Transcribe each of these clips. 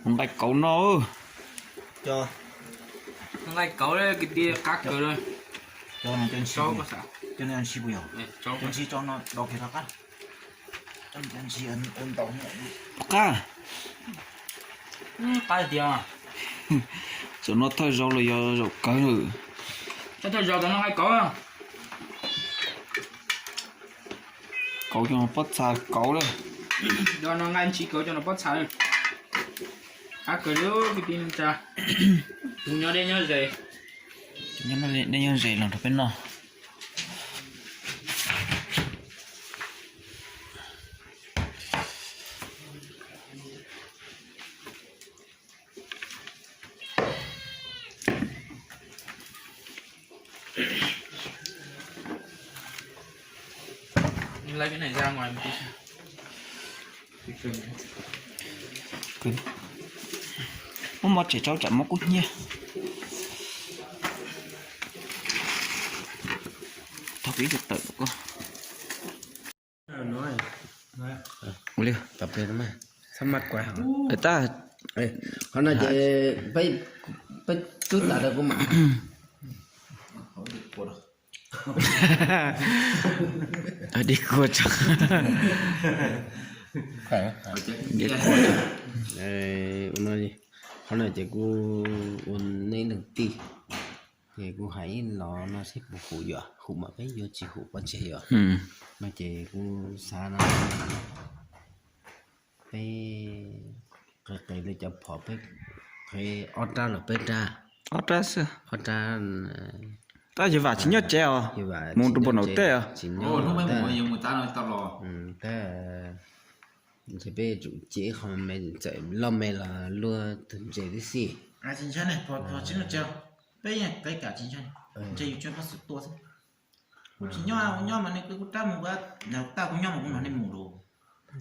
Nqaij kauv no. Nqaij kauv kwv tij qab kawg li. Cov no cov ntshis puas yog? Cov ntshis tso no do kiag rov qab. Rov qab. Qab tiag. Cov no thawj zaug los yog zaum kawg lawm. Thawj zaug cov no nqaij kauv. Kauv cov no pob txha kauv lawm. Cov no nqaij ntshis kauv cov no pob txha lawm. Qab kawg li kwv tij neej tsa. Tus nyob deb nyob ze. Nyob deb nyob ze los nrog peb noj. Muab mov tsev rau tsam mov kub hnyiab. Thov kuv ib tug tawm koj. Ua li, txhob maj kuav. Qhov no ces peb tub tas rau kuv mam. Dib kuag tso. Dib kuag tso. Qhov no ces kuv ua neb leej tij, ces kuv hais ib los no seb puas hum, yog hum mas peb yuav, tsis hum pov tseg yom. No ces kuv xav no peb qe qe li cov phom, peb qe ob rab los peb rab. Ob rab xwb. Ob rab. Tab yawg Vam tsis nyob tsev os, mus rau npam naum tej os. Tab ntshe peb tsum cev qho me txawm loj me los luag tus ntses tib si. Peb yeej qe kam tsis ntshai, ntshe yus tsis nyob mas ne kuv rab mus, tag kuv nyob mas kuv nrog nej mus lawm.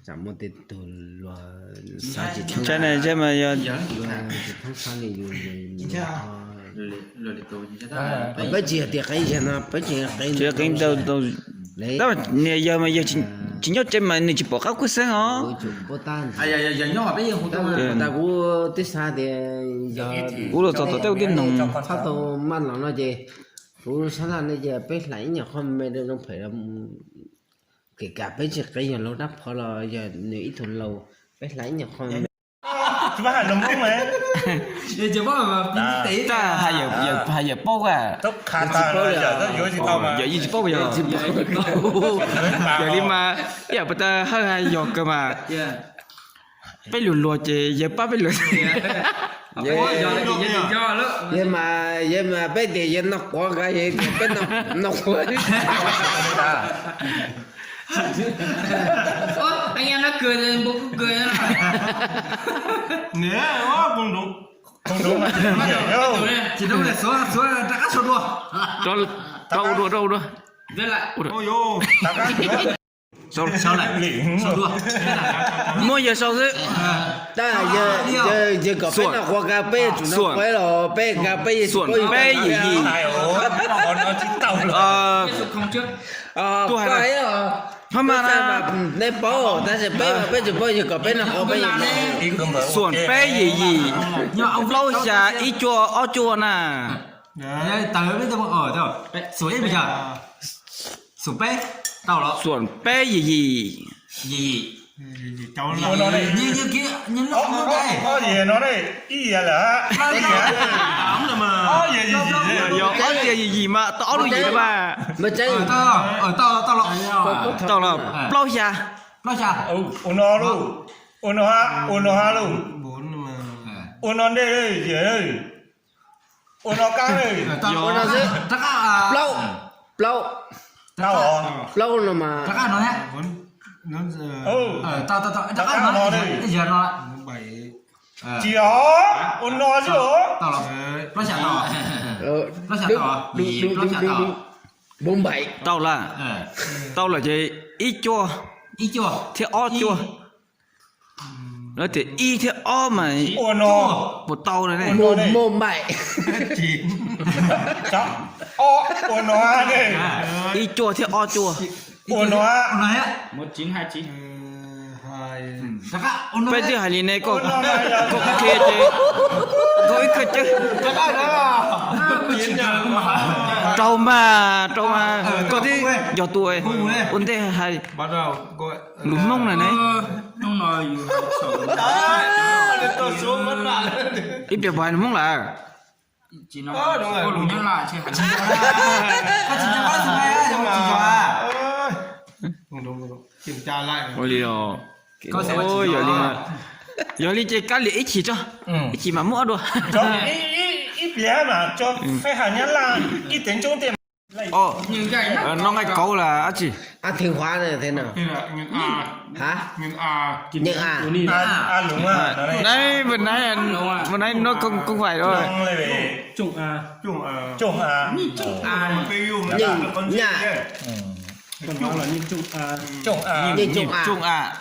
Tsam muaj tej tug luag xav tsis thoob, mas yog peb tsis yog tias qe no, peb tsis qe ntau. Tab niag yawg mas yawg tsis nyob tsev mas nws tsis pom qab kuj xeeb os. Tas kuv twb xav tias yog kuv los txog tom tej ua tij noog txhob tau maj los no ces kuv xav laj ne ces peb hlais ib nyuag qho me zoo phem, kể cả peb tsis qe yog laug rab phom los yog nws ib tug laus, peb hlais ib nyuag qho. Tab hais yawm paub a, yawm yeej tsis paub yog, yog li mas ib yam pas tas hawj hais yog kawg mas. Peb luag luag ces yawg pab peb luag. Yawg mas, yawg mas peb tias yawg noj quav nqa, yawg tias peb noj quav. Rau dua, rau dua. Muab yawg sau xwb. Yawg kom peb noj quav nqa, peb yuav tsum noj quav los peb nqa, peb yuav tsum, peb yim yim. Tus hais, hab mas nej paub, tab sis peb, peb tsis paub, yawg kom peb noj quav peb yuav. Xuam peb yim yim, plaub xya ib cuaj ob cuaj na. Xuam peb yim yim. Yog ob yim yim mas tau ob lub yim mas. Tau los plaub xya. Ua no, ua no ha, ua no ha lauj. Ua no ntej, ua no kab. Plaub, plaub, plaub no mas. Tsis yog, ua no xwb os. Tau lawm, tau lawm ces ib cuaj thiab ob cuaj. Lawv tias ib thiab ob mas puas tau na ne? Ib cuaj thiab ob cuaj. Peb twb hais li ne, koj, koj qhia ces koj ib koj cawb. Raug mas, raug mas, koj twb yog tus ua ntej hais lus Hmoob na ne. Ib pliag puas hais lus Hmoob lawm? Ua li os. Yog li, yog li ces kav liam ib chim tso, ib chim mam muab ob dua. No nqaij kauv lawm dab tsi? Hả? Nai, nai no không, không phải rồi. Nhị, nhị trung a.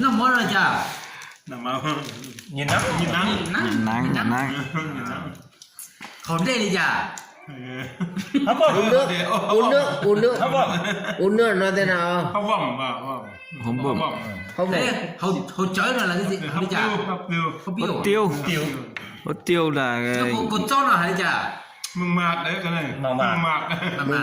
Noj mov no cas? Nyiam neeb, nyiam neeb. Qhov dej li cas? Uống nước, uống nước, uống nước, uống nước nói thế nào? Hauv npawm. Hauv npawm. Hauv tsawv no li cas? Hauv tiav. Hauv tiav na. Kaus txob no hais li cas? Maj mam. Maj mam.